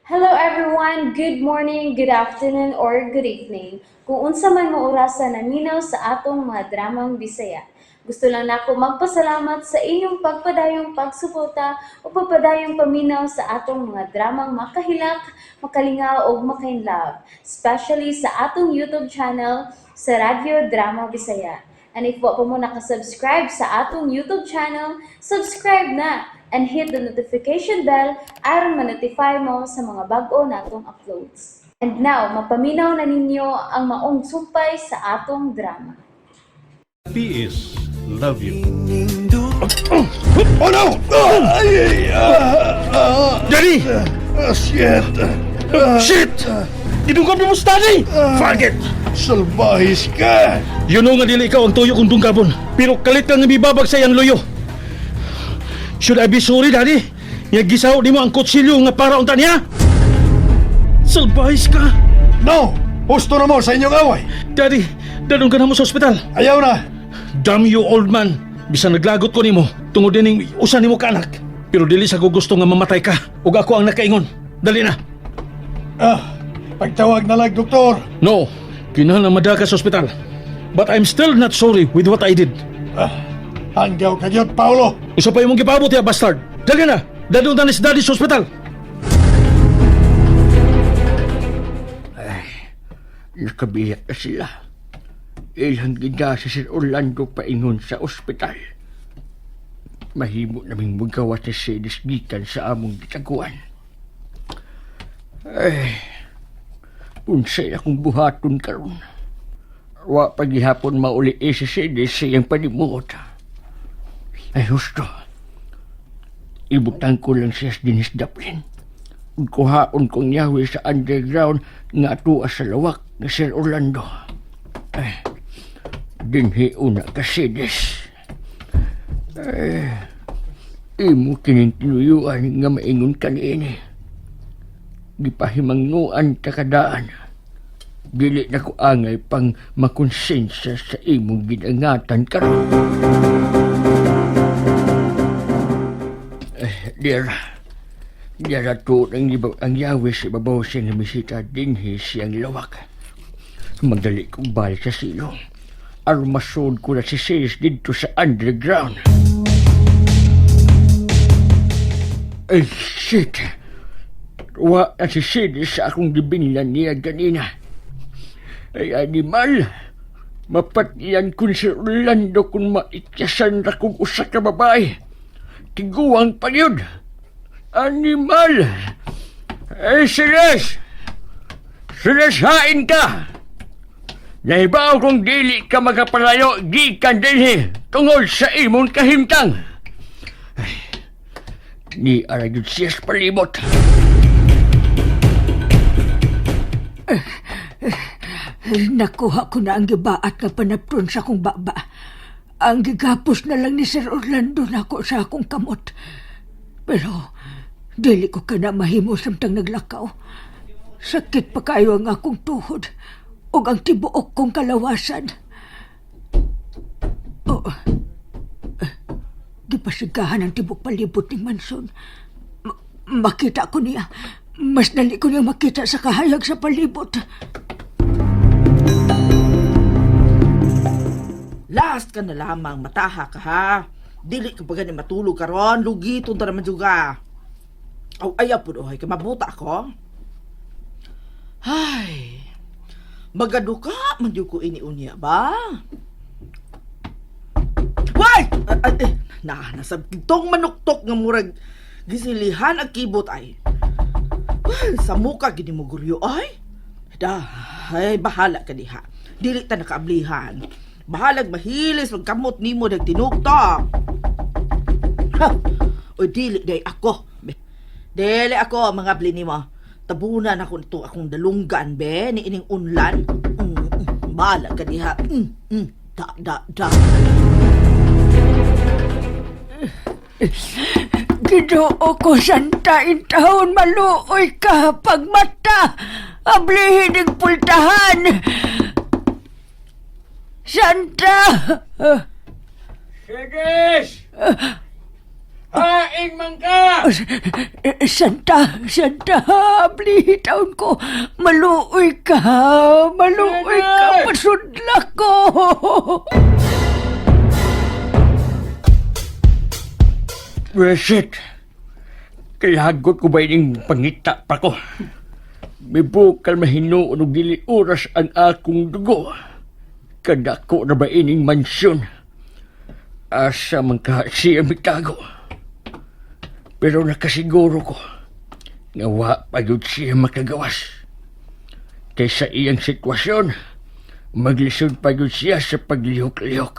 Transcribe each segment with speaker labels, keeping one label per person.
Speaker 1: Hello everyone! Good morning, good afternoon, or good evening. Kung unsa man mo orasa naminaw sa atong mga dramang Bisaya. Gusto lang nako magpasalamat sa inyong pagpadayong pagsuporta o pagpadayong paminaw sa atong mga dramang makahilak, makalingaw ug makainlove, especially sa atong YouTube channel sa Radyo Drama Bisaya. And if wa pa mo nakasubscribe sa atong YouTube channel, subscribe na and hit the notification bell aron ma-notify mo sa mga bag-o natong uploads. And now, mapaminaw na ninyo ang maong sumpay sa atong drama.
Speaker 2: PS love you.
Speaker 3: Oh no! Ay,
Speaker 4: Daddy!
Speaker 3: Shit!
Speaker 4: Shit! Gidunggan mo si Daddy! Fuck it!
Speaker 3: Salbahis ka!
Speaker 4: You know nga dili ikaw ang tuyo kong dungkabon. Pero kalit kang ibibabag sa iyang luyo. Should I be sorry, Daddy? Nga gisaw nimo ang kutsilyo nga para unta niya? Salbahis ka!
Speaker 3: No! Husto na mo sa inyong away!
Speaker 4: Daddy, dad-on ka namo sa ospital.
Speaker 3: Ayaw na!
Speaker 4: Damn you, old man. Bisan naglagot ko nimo, tungod dining usa nimo ka anak. Pero dili sa ko gusto nga mamatay ka. Ug ako ang nakaingon. Dali na.
Speaker 3: Pagtawag na lang, doktor!
Speaker 4: No, kinahanglan madala ka sa ospital. But I'm still not sorry with what I did.
Speaker 3: Hanggaw ka gyud, Paolo!
Speaker 4: Unsa pa imong gipaabot ya, bastard? Dali na! Dad-on ta ni si Daddy sa ospital!
Speaker 5: Nakabiyak na sila. Ilang gida si Sir Orlando paingon sa ospital. Mahimo naming magawa sa Cedes gikan sa among gitaguan. Ay, unsay akong buhaton karon. Wa pa gihapon mauli eh si Cedes sa iyang panimuot. Ay, husto. Ibutang ko lang siya sa Dinis Daplin. Ug kuhaon kong yawi sa underground nga atua sa lawak ni Sir Orlando. Ay, dinhi una ka, Cedes. Ay, imo kining tinuyuan nga maingon ka niini. Gipahimangnuan ta kadaan. Dili na ko angay pang makonsensya sa imong gidangatan karon. Eh, dear, dira to ang ibaw ang yawi sa ibabaw siya nga misita dinhi siyang lawak. Magdali kong balik sa silong. Aron masud ko na si Ceres didto sa underground. Ay, shit! Wa na si Ceres sa akong gibinlan niya ganina. Ay, animal! Mapatyan kun si Orlando kung maityasan ra kong usa ka babae. Tiguang pa yun! Animal! Ay, Ceres! Ceres, hain ka! Nahibaw kong dili ka magapalayo gikan dinhi tungod sa imong kahimtang. Ay, ni ara gyud siya sa palibot.
Speaker 6: Nakuha ko na ang gibaat nga panapton sa akong baba. Ang gigapos na lang ni Sir Orlando nako sa akong kamot. Pero dili ko kana mahimo samtang naglakaw. Sakit pa kayo ang akong tuhod ug ang tibuok kong kalawasan. Oh, gipasigahan ang tibok palibot ni Manson. Makita ko niya. Mas dali ko niya makita sa kahayag sa palibot.
Speaker 7: Last ka na lamang, mataha ka ha. Dili ka pa gani matulog karon, lugiton ta naman juga. Aw, ayaw po oy, kay mabuta ako. Ay, magaduka man jud ko ini unya ba? Why? Ay, eh, na, nasa tong manuktok nga murag gisilihan ang kibot ay. Ay, sa muka gini mo guryo ay. Da, ay bahala ka diha. Dili ta nakaablihan. Bahalag mahilis magkamot nimo dag tinuktok. Ha! Oy, dili day ako. Dili ako mga abli nimo. Tabunan ako nito akong dalunggan be ni ining unlan. Bahala ka diha. Da da da.
Speaker 6: Ginoo ko, Santa intahon, maluoy ka pagmata. Ablihin ang pultahan. Santa!
Speaker 5: Cedes! Hain man ka!
Speaker 6: Santa, Santa, ablihi taon ko. Maluoy ka, maluoy ka, pasudla ko.
Speaker 5: Reset. Kaya hagot ko ba ining pangita pa ko? Mibukal mahinuon og dili oras ang akong dugo. Kadako na ba ining mansyon? Asa man ka siya mitago. Pero nakasiguro ko nga wa pa gyud siya makagawas. Kay sa iyang sitwasyon, maglisod pa gyud siya sa paglihok-lihok.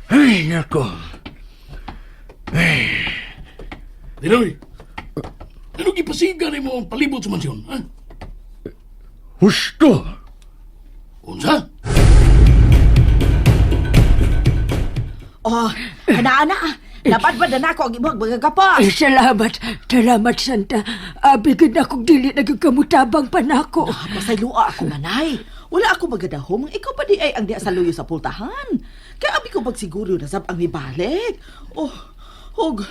Speaker 5: Ay, nako.
Speaker 8: Dinoy, ano gipasiga nimo ang palibot sa mansyon, ha?
Speaker 5: Husto!
Speaker 8: Unsa?
Speaker 7: Oh, ana-ana. Napadpad na nako ang imong mga gapos.
Speaker 6: Ay, salamat, salamat, Santa. Abi gud na kong dili nagkamutabang pa nako.
Speaker 7: Pasaylua ako, manay. Wala ako magadahom. Ikaw pa di ay ang diya sa luyo sa pultahan. Kaya abi ko pagsiguro na sab ang nibalik. Oh, hug.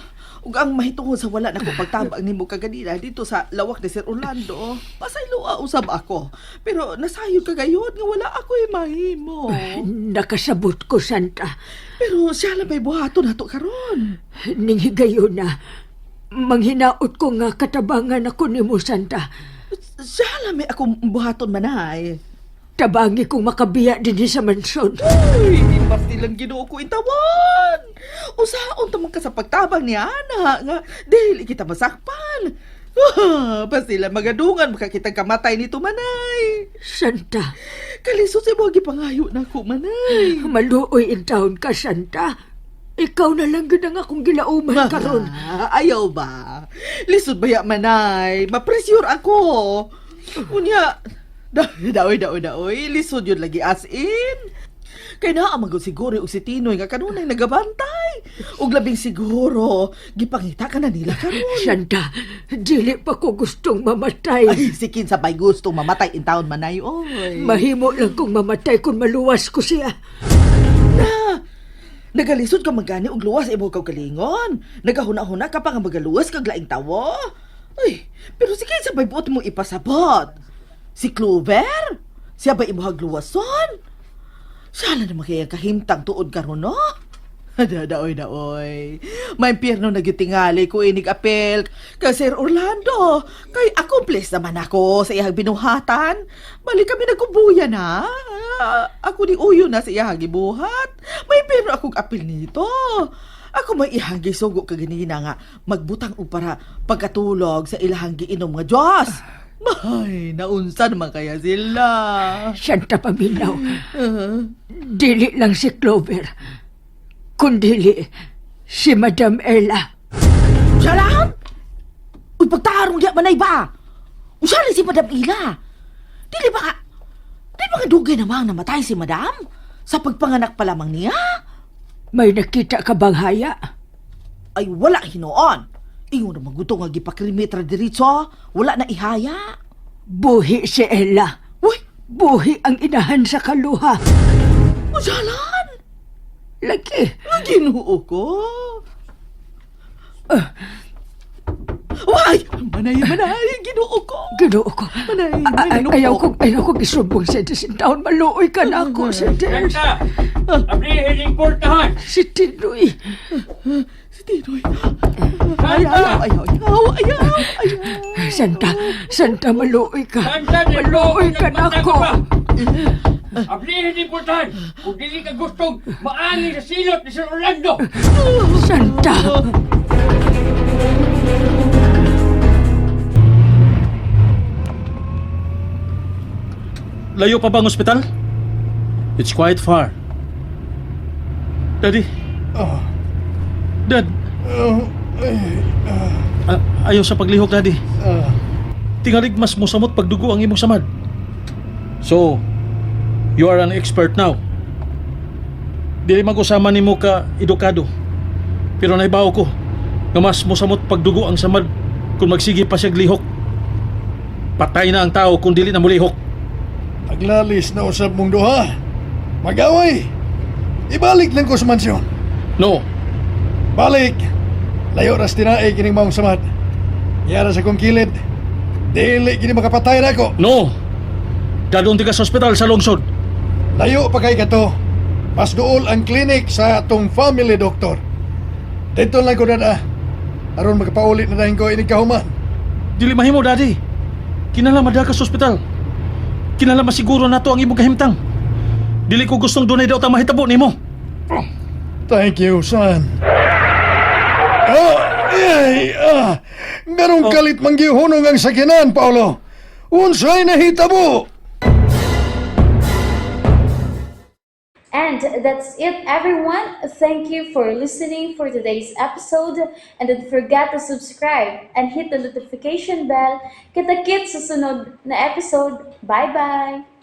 Speaker 7: Ug ang mahitungod sa wala nako pagtabang nimo kaganina dito sa lawak ni Sir Orlando. Pasaylua usab ako. Pero nasayod ka gayud nga wala ako mahimo.
Speaker 6: Nakasabot ko, Santa.
Speaker 7: Pero siya lang may buhaton nato karon.
Speaker 6: Ning higayon na. Manghinaot ko nga katabangan ako nimo, Santa.
Speaker 7: Siya lang may akong buhaton, manay.
Speaker 6: Tabangi kong makabiya din sa mansyon.
Speaker 7: Uy, di pastilang Ginoo ko intawan. Usaon ta man ka sa pagtabang ni ana nga dili kita masakpan. Ah, pastila magadungan makakitang kamatay nito, manay.
Speaker 6: Santa,
Speaker 7: Kalisod sa imong gipangayo nako, manay.
Speaker 6: maluoy in taon ka, Santa. Ikaw na lang gud ang akong gilauman karon.
Speaker 7: Ah, ayaw ba? Lisod ba ya, manay? Ma-pressure ako. Unya, daoy, daoy, daoy. Lisod yun lagi as in. Kay naa man gud siguro og si Tinoy nga kanunay nagabantay. Ug labing siguro gipangita ka na nila karon.
Speaker 6: Santa, dili pa ko gustong mamatay.
Speaker 7: Ay, si kinsa bay gusto mamatay in town, manay oy.
Speaker 6: Mahimo lang kong mamatay kung maluwas ko siya.
Speaker 7: Na. Nagalisod ka magani og luwas imong kaugalingon. Nagahuna-huna ka pa nga magaluwas kag laing tawo. Ay, pero si kinsa bay buot mo ipasabot? Si Clover? Siya ba imuhag luwason? Siya na naman kaya kahimtang tuod karon, no? Daoy, daoy. May impyerno na gitingali ko inig apel kay Sir Orlando. Kay accomplice naman ako sa iyang binuhatan. Bali kami nagkubuya na. Ah, ako ni Uyo na sa iyang gibuhat. May impyerno akong apel nito. Ako may iyang gisugo kaganina nga magbutang og para pagkatulog sa ilahang giinom nga Diyos. May, naunsa naman kaya sila.
Speaker 6: Santa paminaw. Dili lang si Clover. Kundili si Madam Ella.
Speaker 7: Jalan? Uy, pagtarong diya manay ba? Usali si Madam Ila. Dili ba Di ba nga dugay namang namatay si Madam? Sa pagpanganak pa lamang niya?
Speaker 6: May nakita ka bang haya?
Speaker 7: Ay wala hinuon. Ingon na maguto nga gipakrimitra diritso, wala na ihaya.
Speaker 6: Buhi si Ella.
Speaker 7: Uy,
Speaker 6: Buhi ang inahan sa kaluha.
Speaker 7: usalan!
Speaker 6: Lagi.
Speaker 7: Ginoo ko. Why? Manay, manay, ginoo ko.
Speaker 6: Ginoo ko.
Speaker 7: Manay,
Speaker 6: Ay,
Speaker 7: manay,
Speaker 6: ayaw kong isumbong sa taon. Maluoy ka na ako, sa Diyos.
Speaker 5: Santa! Ablihin ang pultahan!
Speaker 6: Si Tinoy.
Speaker 7: Si Tinoy. Ayaw, ayaw, ayaw, ayaw, ayaw.
Speaker 6: Santa, Santa, maluoy ka.
Speaker 5: Santa,
Speaker 6: Maluoy ka na ako.
Speaker 5: Ablihin ang pultahan! Kung dili ka gustong maani sa silot ni Sir Orlando!
Speaker 6: Santa.
Speaker 4: Layo pa ba ang ospital? It's quite far. Daddy. Dad. Ah, ayaw sa paglihok, Daddy. Tingalig mas musamot pagdugo ang imong samad. So, you are an expert now. Dili mag-usama nimo ka edukado. Pero naibaw ko nga mas musamot pagdugo ang samad kung magsige pa siya lihok. Patay na ang tao kung dili na mulihok.
Speaker 3: Naglalis na usab mong duha. Mag-away. Ibalik lang ko sa mansyon.
Speaker 4: No,
Speaker 3: Balik. Layo ras tinae kining maong samad. Yara sa kong kilid. Dili kini makapatay nako.
Speaker 4: No. Dadon ti ka sa ospital sa lungsod.
Speaker 3: Layo pa kay kato. Mas duol ang klinik sa atong family doctor. Dito lang ko dada. Aron makapaulit na dahil ko inig kahuman.
Speaker 4: Dili mahimo, Daddy. Kinala madala ka sa ospital. Kinala masiguro nato ang imong kahimtang. Dili ko gustong dunay daw ta mahitabo nimo.
Speaker 3: Thank you, son. Ah, ay, ah. Ganong kalit manggihunong ang sakinan, Paolo. Unsay nahitabo?
Speaker 1: And that's it, everyone. Thank you for listening for today's episode. And don't forget to subscribe and hit the notification bell. Kita-kits sa sunod na episode. Bye-bye!